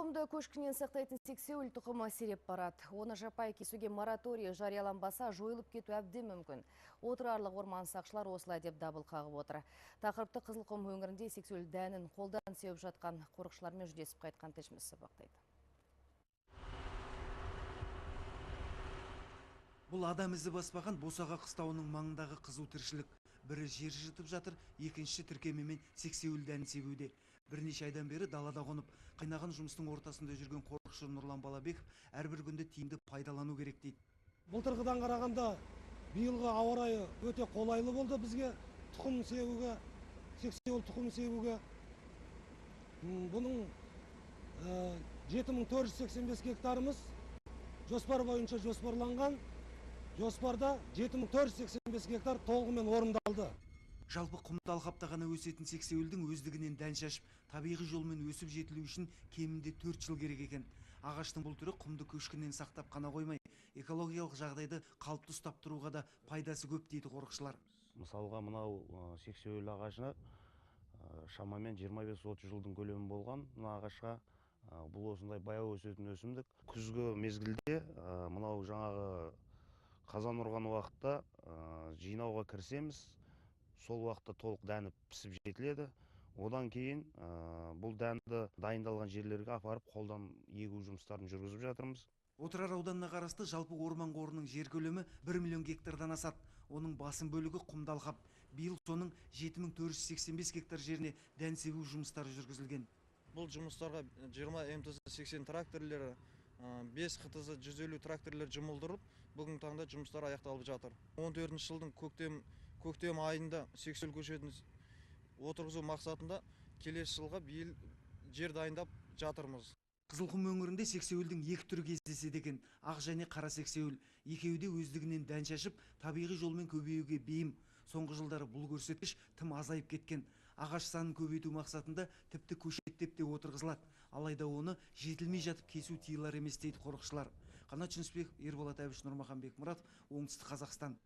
Құмды көшкіннен сақтайтын сексеуіл тұқымы сиреп барады. Оны жаппай кесуге мораторий жарияланбаса, жойылып кету әбден мүмкін. Отырарлық орман сақшылар осылай деп дабыл қағып отыр. Тақырыпты Қызылқұм өңірінде сексеуіл дәнін қолдан сеуіп жатқан қорықшылармен жүздесіп қайтқан тілшіміз сабақтайды. Бұл адам ізі баспаған Босаға қыстауының маңындағы қызу тіршілік. Бірі жер жыртып жатыр, екіншісі тіркемемен сексеуіл дәнін себуде. Бірнеше айдан бері далада қонып, қайнаған жұмыстың ортасында жүрген қорықшы Нұрлан Балабеков әрбір күнді тиімді пайдалану керек дейді. Былтырғыдан қарағанда биылғы ауа райы өте қолайлы болды бізге тұқым себуге, сексеуіл тұқым себуге. Бұның 7485 гектарымыз жоспар бойынша жоспарланған. Жоспарда 7485 гектар толығымен орындалды. Жалпы құмды алқапта ғана өсетін сексеуілдің өздігінен дән шашып, табиғи жолмен өсіп жетілу үшін кемінде 4 жыл керек екен. Ағаштың бұл түрі құмды көшкіннен сақтап қана қоймай, экологиялық жағдайды қалыпты ұстап тұруға да пайдасы көп дейді қорықшылар. Мысалға мынау сексеуіл ағашына шамамен 25-30 жылдың көлемі болған мына ағашқа. Бұл осындай баяу өсетін өсімдік. Күзгі мезгілде мынау жаңағы қазан ұрған уақытта жинауға кірісеміз. Сол уақытта толық дәні пісіп жетіледі. Одан кейін бұл дәнді дайындалған жерлерге апарып қолдан егу жұмыстарын жүргізіп жатырмыз. Отырар ауданына қарасты жалпы орман қорының жер көлемі 1 миллион гектардан асады. Оның басым бөлігі құмды алқап. Биыл соның 7485 гектар жеріне дән себу жұмыстары жүргізілген. Бұл жұмыстарға 20 МТЗ 80 тракторлері, 5 ХТЗ 150 тракторлер жұмылдырып, бүгінгі таңда жұмыстар аяқталып жатыр. 14 жылдың көктем айында сексеуіл көшетін отырғызу мақсатында келесі жылға биыл жер дайындап жатырмыз. Қызылқұм өңірінде сексеуілдің екі түрі кездеседі екен. Ақ және қара сексеуіл. Екеуі де өздігінен дән шашып, табиғи жолмен көбеюге бейім. Соңғы жылдары бұл көрсеткіш тым азайып кеткен. Ағаш санын көбейту мақсатында тіпті көшеттеп те отырғызылады. Алайда оны жетілмей жатып кесу тыйылар емес дейді қорықшылар. Қанат Жүнісбеков, Ерболат Әбіш, Нұрмахан Бекмұратов, Оңтүстік Қазақстан.